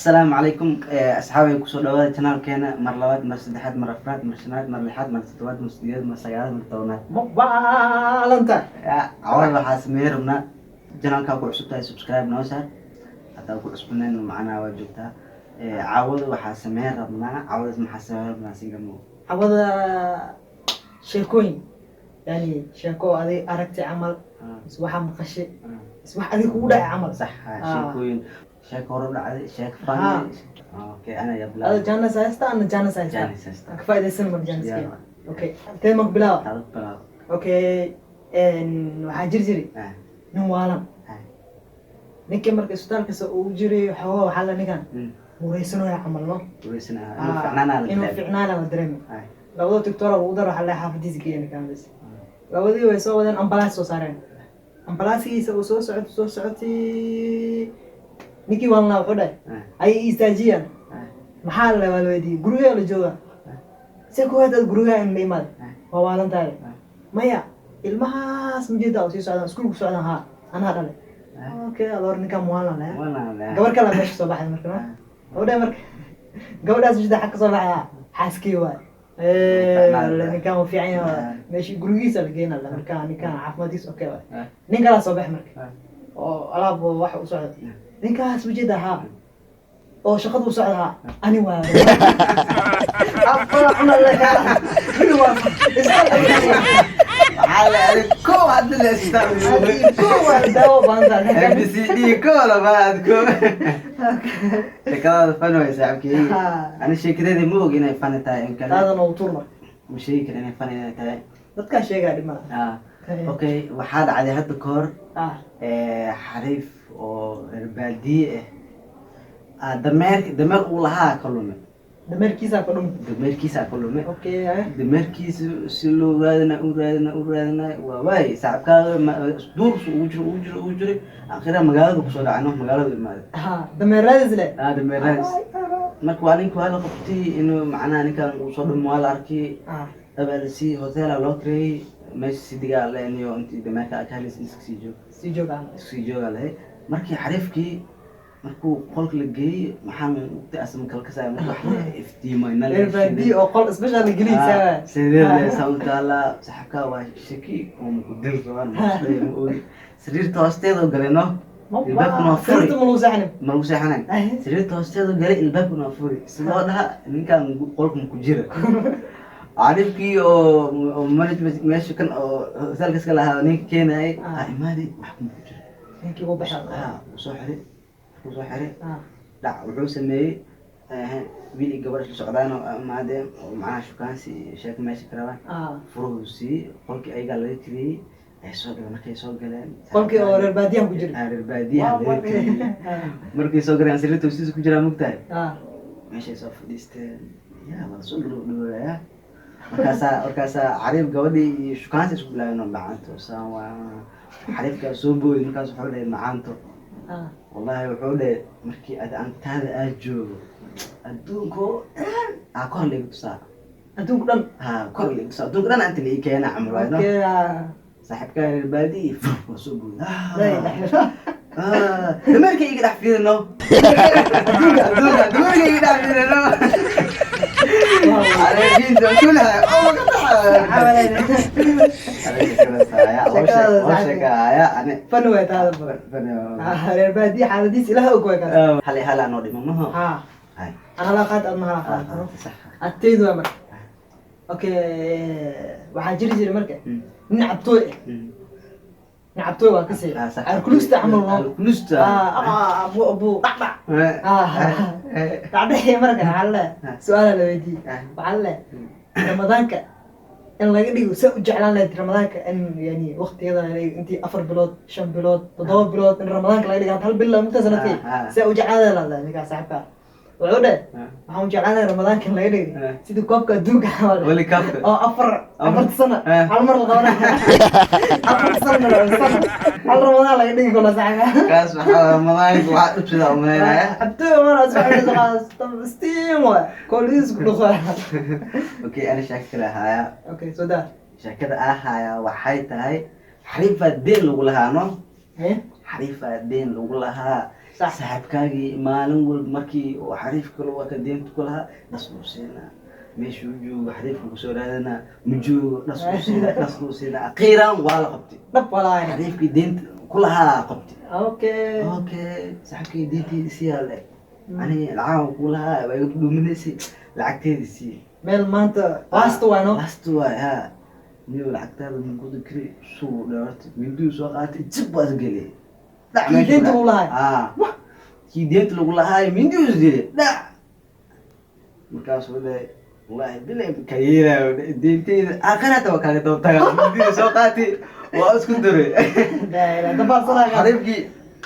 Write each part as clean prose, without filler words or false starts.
Asalaamu calaykum, asxaabay, kusoo dhawaada channelkeena mar labaad, mar saddexaad, mar afraad, mar shanaad, mar lixaad, mar toddobaad, mar sideedaad, mar sagaalaad, mar tobanaad. Mabaalanta. Cawada waxaa sameyn rabnaa, channelkaa ku cusub tahay, subscribe noo saar. Haddaa ku cusbanayn, macnaha waa joogtaa. Caawada waxaa sameyn rabnaa, caawadaas maxaa sameyn rabnaa, Singamo? Cawada sheekooyin, yani sheeko adig aragtay camal mise waxaa maqashay mise wax adig kugu dhacay camal. Sax, sheekooyin, sheeko hore u dhacday, sheeko funny. Okay, ana yaa ada bilaabay. Chance haysta, ana chance haysta. Chance haysta. Aan ka faa'iidaysan mar chance. Yeah. Okay, intee ma ku bilaaba? Taada ku bilaabo. Okay, waxaa jiri jiray nin waalan. Ninkii marka isbitaalkasa uu jiray xoogaa, waxaa la ninkan muraysanooya camal, no? Weysana inuu ficnaanaa la inuu dareemo. Ficnaana la dareemay. Labada doctora lagu daro, waxaa la xaafadiisa geeya ninkan bas. Labadii way soo wadeen, ambalaas soo saareen, ambalaasigiisa uu soo socotay, soo socotay, ninkii waalnaa wuxuu dhahay, "Ay istaajiyaan." "Maxaa la?" waa la weydiiyey. "Gurigaa la joogaa." "Se kuwaad aad gurigaa in la imaada waa waalan tahay." "Maya, ilmahaas ma jeeda oo sii socdaan, iskuulku socdaan? Haa, anaa dhalay." Okay, adoor ninkaan muwaalan leh. Walaa. Gabar kale meesha soo baxday marka, no? Gabadha marka, "Gabadhaas jida xag ka soo baxaya, xaaskii waay." Fiicnaan. Ninkaan waa fiican yahay. Meeshii gurigiisa la geynaa marka, ninkaan caafimaadkiisa okay waay. Nin kalaa soo baxay marka oo alaab oo wax u socda. "Ninkaas ujeeda? Haa, oo shaqada u socda? Haa, ani waay." Afar camal le nin waa Waxaa la aday ko hadda la isbitaal. Ko waa daawo baanta. A B C D ko labaad ko. Sheekadaada funny way, saaxiibkeyga. Ani sheekadeeda ma og inay funny tahay in kale. Taadan oo tuur marka. Ma sheegi kara inay funny inay tahay. Dadkaa sheegaa dhib mala. Okay, waxaa dhacday hadda ka hor xariif oo reer baadiye ah, dameer dameer uu lahaa ka lumay. Dameerkiisaa ka dhumi? Dameerkiisaa ka lumay. Okay, eh. Dameerkiisa si loo raadina, u raadina, u raadina, waa waay saaxibkaaga duursu ugu jiro, ugu jiro, ugu jiray, akhira magaalada kusoo dhacno, magaalada imaaday. Ha, dameer raadis leh. Ah, dameer raadis. Marka waa ninka waa la qabtay inuu macnaha ninkan uu soo dhumo, waa la arkay. Abaalsi hotela loo kireeyey meesha si digaa leeniyo intii dameerka ka helaysa iska sii joog. Sii joog ah. Iska sii joogaa lahay. Markii xariifkii markuu qolka la geeyey, maxaan waqti asma kala kasaya marka wax la iftiimay nal. Reer baadiye oo qol special la geliysa. Sariir taala, saxibka waa shaki oo maku dil rabaan, ma ogi, sariirta hoosteeda galay, no, ilbaabkuna waa furi. Sariirta ma lagu seexanin? Ma lagu seexanay. Sariirta hoosteeda galay, ilbaabkuna waa furi, sidoo dhaha ninkan qolka maku jira. Xariifkii oo management meesha kan oo hotelka iska lahaa ninka keenayay imaadi, wax kuma ku jira. Ninkii ugu baxay. Ah, wuu soo xiray, wuu soo xiray. Dhac wuxuu sameeyey, wiil iyo gabar isla socdaan oo imaadeen oo macnaha shukaansi iyo sheeko meesha ka rabaan. Furuhu siiyey, qolkii ayagaa laga kiriyey ay soo galeen. Markay soo galeen Qolkii oo reer baadiyahan ku jira. Ah, reer baadiyaha laga kiriyey. Markay soo galeen, sariirta hoostiisa ku jiraa, mugtahay? Meeshay soo fadhiisteen, yaa wada soo dhow dhawaaya. Markaasaa xariif gabadhii iyo shukaansi isku bilaabeen oo macaanto saan waa. Xariifkaa soo booday, markaas wuxuu dhahay, "Macaanto." Wallahi, wuxuu dhahay, "Markii aad antaada aad joogo, adduunko dhan aa kor laygu tusaa." Adduunku dhan. Ha, kor laygu tusaa, adduunka dhan anta la ii keena camal waay, no? Okay, ah. Saaxiibkaa reer baadiyi waa soo booday. La ilaha. Ah, dameerka iga dhex fiirino, adduunka, adduunka dameerka iga dhex fiirino. Xariifiinta kulaha oo ka sheekaya ani. Funny way taada badan. Reer baadiye xaaladiis ilaah og way kaas. Hal iyo hal aan noo dhimo maho. Ha. Hay. Ana la qaad, adna hala qaad. Adtaydu waa marka. Okay, waxaa jiri jiray marka nin cabtooy ah. Nin cabtooy waa kasii. Alkulusta camal, no? Alkulusta. Ah, abu abu dhacdhac. Dhacdhaxii marka waxaa la su-aala la weydiiyey. Waxaa la Ramadaanka in laga dhigo, saa u jeclaan lahayd Ramadaanka in yani waqtiyada laga dhigo, intii 4 bilood, 5 bilood, 7 bilood in Ramadaanka laga dhigo, hal bil inta sanadkii, saa u jeclaan lahayd? Ninkaa saaxiibka wuxuu dhahay, "Waxaan u jeclaan lahay Ramadaanka in laga dhigo sidii koobka adduunka camal." World Cup-ka. Oo afarta sano hal mar la qabanayo, 4 sano sano hal Ramadaan laga dhigi karo, saaxiibka. Kaas waxaa Ramadaanka waxaa dhibsida umaleynaya. Cabtooy mana steam waay kooliis ku dhuqo. Okay, ana sheeko kale haaya. Okay, soo daa. Sheekada aa haaya waxay tahay xariifaa deen lagu lahaa, no? Eh? Xariifaa deen lagu lahaa. Sax. Saaxiibkaagii maalin walba markii uu xariif kale waa ka deynta ku lahaa, dhas uu siinaa. Meeshuu joogo xariifka kusoo raadanaa, ma joogo, dhas uu siinaa, dhas uu siinaa. Akhiiran waa la qabtay. Dhab walaayna. Xariifkii deynta ku lahaa qabtay. Okay, saaxiibkii deynteedi siiyaa le, ani lacag ku lahaa waa iga dhuminaysay, lacagteedi sii. Meel maanta last waay, no? Last waay ha. Niyo, lacagtaada maguda kari suu dhawartay, minduu soo qaatay, jib waa isgeliyay. Dhac. Kii meesha deynta ku lagu lahaay? Ah, kii deynta lagu lahaay minduu isgeliyay, dhac. Markaasuu dhahay, "Wallahi bilay ka yeelaayo deynteyda, aakhira hata waa kaaga daba tagaa." Mindida soo qaatay, waa isku duray. Dabaal.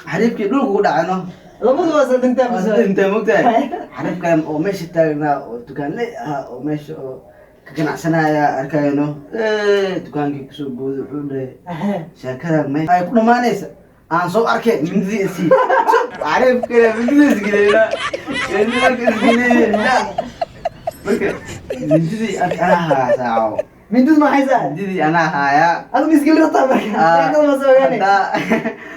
Xariifkii dhulka ku dhacano. Labadu waa isla dhinteen bas. Intaa mogtahay, xariif kale oo meesha taagnaa oo dukaanle ah oo meesha oo ka ganacsanaya arkayno, dukaankii kusoo booday, wuxuu dhahay, "Sheekada may ay ku dhamaanaysa aan soo arkay, mindidii isii." Xariif kale mindidii isgeliyna, mindidii isgeliyna. Marka mindidii anaa hayaa saaco. Mindid ma haysaa? Mindidii anaa hayaa. Adu misgelin rabtaa marka? Sheekada ma soo ogaanay.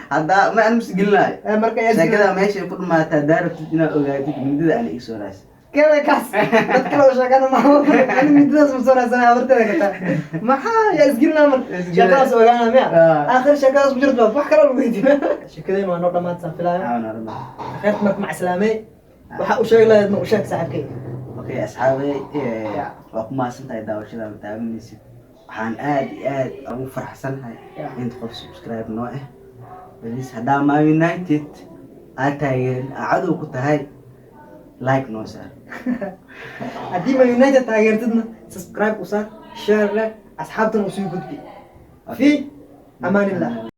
Haddaa ma aan misgelinayo. Marka yaa Sheekada meeshay ku dhamaataa haddaa rabtid inaad ogaatid, mindida ana ii soo raasi. Kale kaas dad kale oo sheekana ma ani mindidaas ma soo raadsanaya, habarteeda kataa maxaa yaa isgelinaa marka? Isgelina. Sheekadaas ogaana miya? Ah. Aakhir sheekadaas ku jirto wax kale lagu weydiiyo. Sheekadeen waa noo dhamaatay filaayo. Khayrta marka mac islaamey, waxa u sheegi lahayd ma u sheeg, saaxiibkay. Okay, asxaabay, waa ku mahadsan tahay daawashada daawanaysid. Waxaan aad iyo aad ugu faraxsanahay inta qof subscribe noo ah. Please, haddaa Man United aad taageerin, aa cadow ku tahay, like noo saar. Haddii Man United taageertidna, subscribe u saar, share leh, asxaabtana usii gudbi. Fi amaan illah.